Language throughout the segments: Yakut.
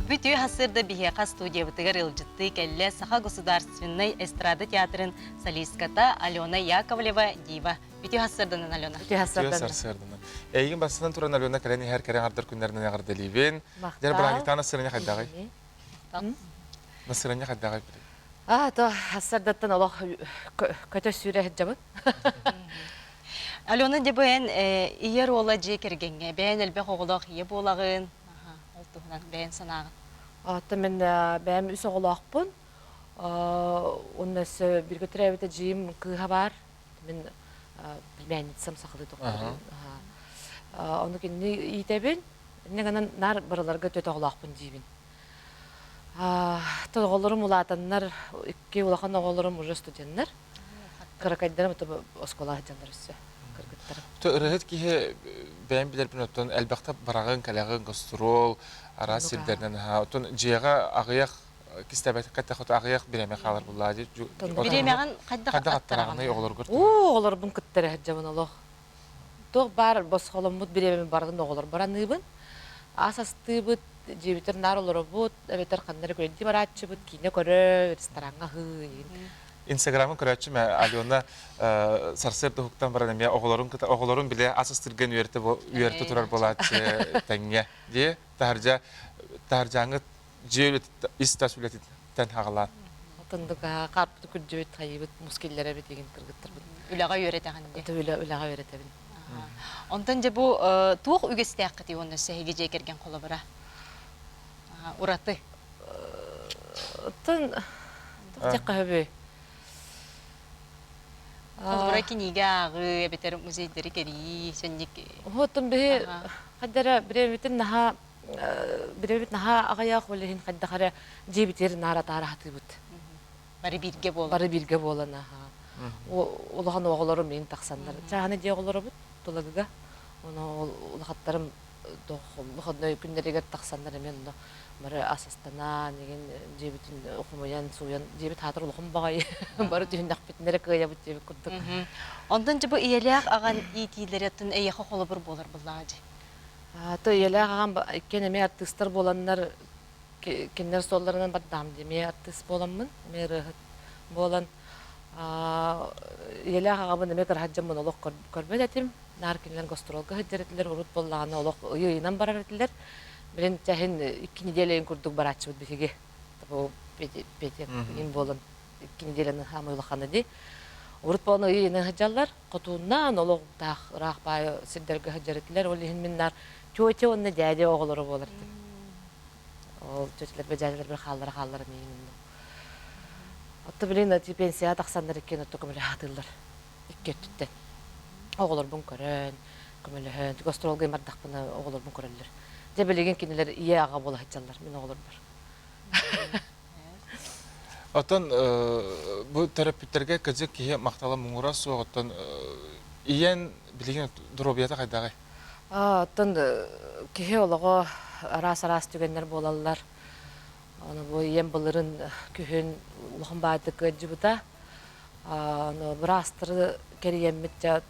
Бүтүө сарсыарда биһиэхэ студиябытыгар ыалдьыттыы кэллэ Саха государственнай эстрада театрын солистката Алена Яковлева Дива. Бүтүө сарсыарданан, Алена. Үтүө Үтүө сарсыарданан. Эйигин бастатан туран Алена кэлэн иһэр кэрэ аҥардар күннэринэн эҕэрдэлиибин. Дьэр бырааһынньыктаах настырыанньа хайдаҕый? Настырыанньа хайдаҕый? А, то сарсыардаттан олох көтө сүүрэ сылдьабын. Алена дьэ бу эн ийэ оруола дьиэ кэргэҥҥэ бэйэн элбэх оҕолоох ийэ буолаҕын. Ол туһунан бэйэн санааҕын. Оттон мин бэйэм үс оҕолоохпун. Уонна өссө бииргэ төрөөбүт эдьиийим кыыһа баар. Мин племянницам сахалыы тохтор. Ону кинини иитэбин. Инньэ гынан наар барыларга төт оҕолоохпун диибин. Оҕолорум улаатаннар, икки улахан оҕолорум уже студеннар. Кыракайдарым оскуола сылдьаллар өссө кыргыттарым. Ырыһыт киһи бэйэм билэрбин оттон элбэхтэ бараҕын, кэлэҕин, гастрол, араас сирдэринэн аһаа. Оттон дьиэҕэ аҕыйах кистээбэккэ аҕыйах бириэмэ хаалар буллаа дии. Бириэмэҕин хайдах аттараҕыный оҕолоргор? Уу, оҕолорбун кытта эрэ сылдьабын олох. Туох баар босхоломмут бириэмэбин барытын оҕолорбор аныыбын. Ас астыыбыт, дьиэбитигэр наар олоробут, эбэтэр ханна эрэ күрэндии барааччыбыт, киинэ көрө, рестораҥҥа аһыы игин. Инстаграмын көрөөччүм Алена сарсыарда уһуктан баран эмиэ оҕолорун кыта оҕолорун билэ ас астырган үөртэ үөртэ турар буолааччы тэҥҥэ дии таһырдьа таһырдьааҥҥы дьиэ ис-тас үлэтиттэн хаҕалаан. Отондук хаарпыты күрдьүбүт, хайыыбыт, мус киллэрэбит игин кыргыттарбыт. Үлэҕэ үөрэтэҕин дии. Үлэ үлэҕэ үөрэтэбин. Онтон дьэ бу туох үгэстээххитий уонна эһиги дьиэ кэргэн холобура? Ураты. Оттон туох диэххэ сөбүй? Холобура кинигэ ааҕыы эбэтэр музейдэри кэрийии, сэнник. Оттон биһи хайдара бириэмэбитин наһаа бириэмэбит наһаа аҕыйах, ол иһин хайдах эрэ дьиэбитигэр наара атаара сатыыбыт. Бары бииргэ буолан. Бары бииргэ буолан, аһаа. Улахан оҕолорум мин тахсаннар. Чааһына дьиэ оҕолоробут Тулагыга. Ону улахаттарым выходной күннэригэр тахсаннар эмиэ онно бары ас астанаан, игин дьиэбитин хомуйан, сууйан, дьиэбит хаатыр улахан баҕайы бары түһүннэхпитинэ эрэ кыайабыт диэбит курдук. Онтон дьэ бу ийэлээх аҕан иитиилэрэ оттон эйиэхэ холобур буолар буоллаҕа дии. То ийэлээх аҕам иккиэн эмиэ артыыстар буоланнар кинилэр суолларынан бардаам дии эмиэ артыыс буоламмын, эмиэ ырыаһыт буолан ийэлээх аҕабын эмиэ кыраһат дьоммун олох көрбөт этим. Наар кинилэр гастролга сылдьар этилэр, урут буоллаҕына олох ый ыйынан барар этилэр. Билин чэһин икки неделя курдук барааччыбыт биһиги. Бу Петя им буолан икки неделяны хаамай улахана дии. Урут буолан ый ыйынан сылдьаллар. Хотууннаан олох таах ыраах баайы сирдэргэ сылдьар этилэр. Ол иһин мин наар тетя уонна дядя оҕолоро буолар этим. Ол тетяларбар дядяларбар хааллара хааллара миигин онно. Отто билин пенсияҕа тахсаннар иккиэн отто көмөлөһө сатыыллар. Икки өттүттэн. Оҕолорбун көрөн, көмөлөһөн, гастролга бардахпына оҕолорбун көрөллөр. Дьэ билигин кинилэр ийэ аҕа буола сылдьаллар мин оҕолорбор. Оттон бу төрөппүттэргэ кыдьык киһи махтала муҥура суох. Оттон ийэн билигин доруобуйата хайдаҕый? Оттон киһи олоҕо араас-араас түгэннэр буолаллар. Аны бу ийэм былырын күһүн улахан баайдык ыалдьыбыта. Аны быраастары кэрийэммит дьэ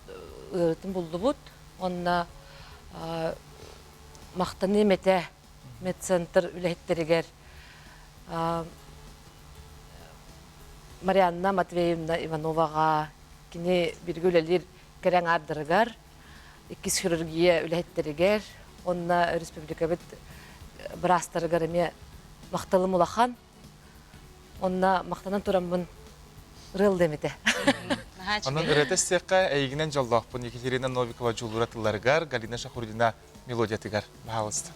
ыарыытын буллубут. Уонна махтаныым этэ медцентр үлэһиттэригэр Марианна Матвеевна Ивановаҕа кини бииргэ үлэлиир кэрэ аҥаардарыгар, иккис хирургия үлэһиттэригэр уонна республикабыт быраастарыгар эмиэ махталым улахан. Онно махтанан тураммын ырыаллыам этэ. Онон ырыата истиэххэ эйигинэн дьоллоохпун Екатерина Новикова дьулуура тылларыгар, Галина Шахурдина мелодиятыгар. Баһаалыста.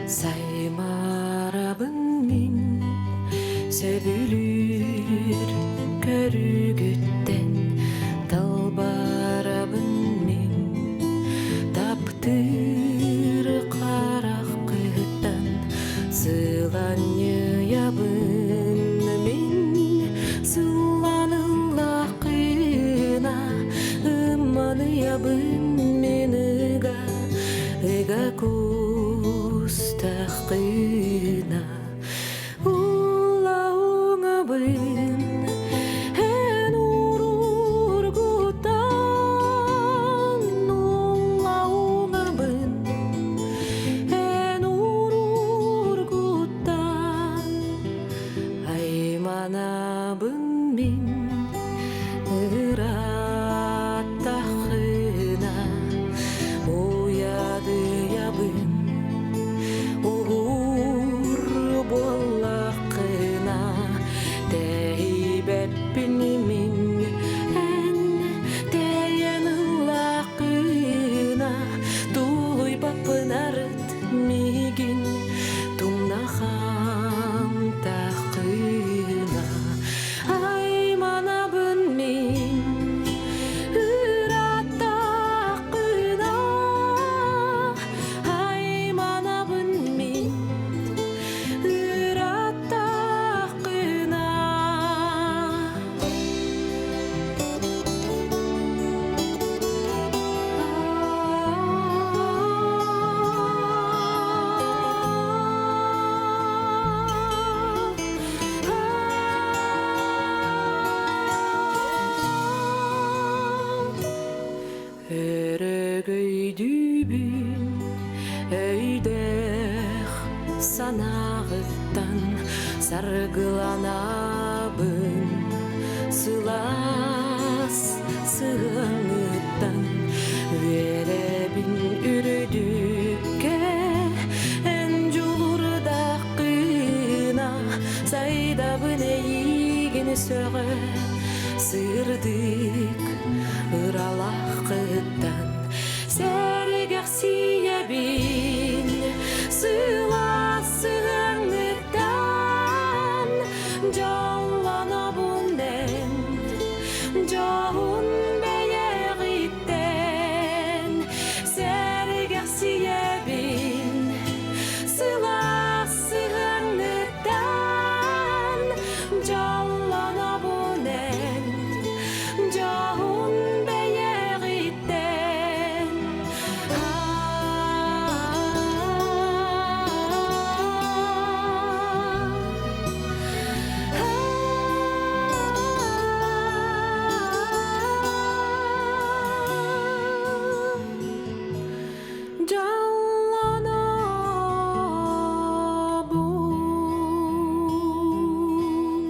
Саймарабын мин сөбүлүүр көрүгүттэн талбарабын мин таптыыр хараххыттан сыланньыйабын мин сылланыллаххына ымманыйабын мин ыга ыга куус. Ырааттаххына улауҥабын эн уруургутан улауҥабын эн уруургутан айманабын мин ырааттаххына уйадыйабын уһуур буоллаххына тэйбэппин мин эн тэйэн ыллаххына тулуйбаппын арыт миигин тумнахан таххына айманабын мин ырааттаххына айманабын мин ырааттаххына. Өрөгөйдүүбүн өйдөөх санааҕыттан саргыланабын сылаас сыһыаҥҥыттан үөрэбин үрдүккэ эн дьулурдаххына сайдабын эйиигин сөҕө сырдык ыралааххыттан сэргэхсийэбин сылаас сыһыаҥҥыттан дьоллонобун эн дьоһун бэйэҕиттэн сэргэхсийэбин сылаас сыһыаҥҥыттан дьоллонобун эн дьоһун бэйэҕиттэн.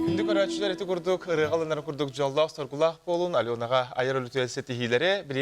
Күндү көрөөччүлэр ити курдук ырыаҕа ылынар курдук дьоллоох соргулаах буолун Аленаҕа айар үлүтүөл ситиһиилэри билигин.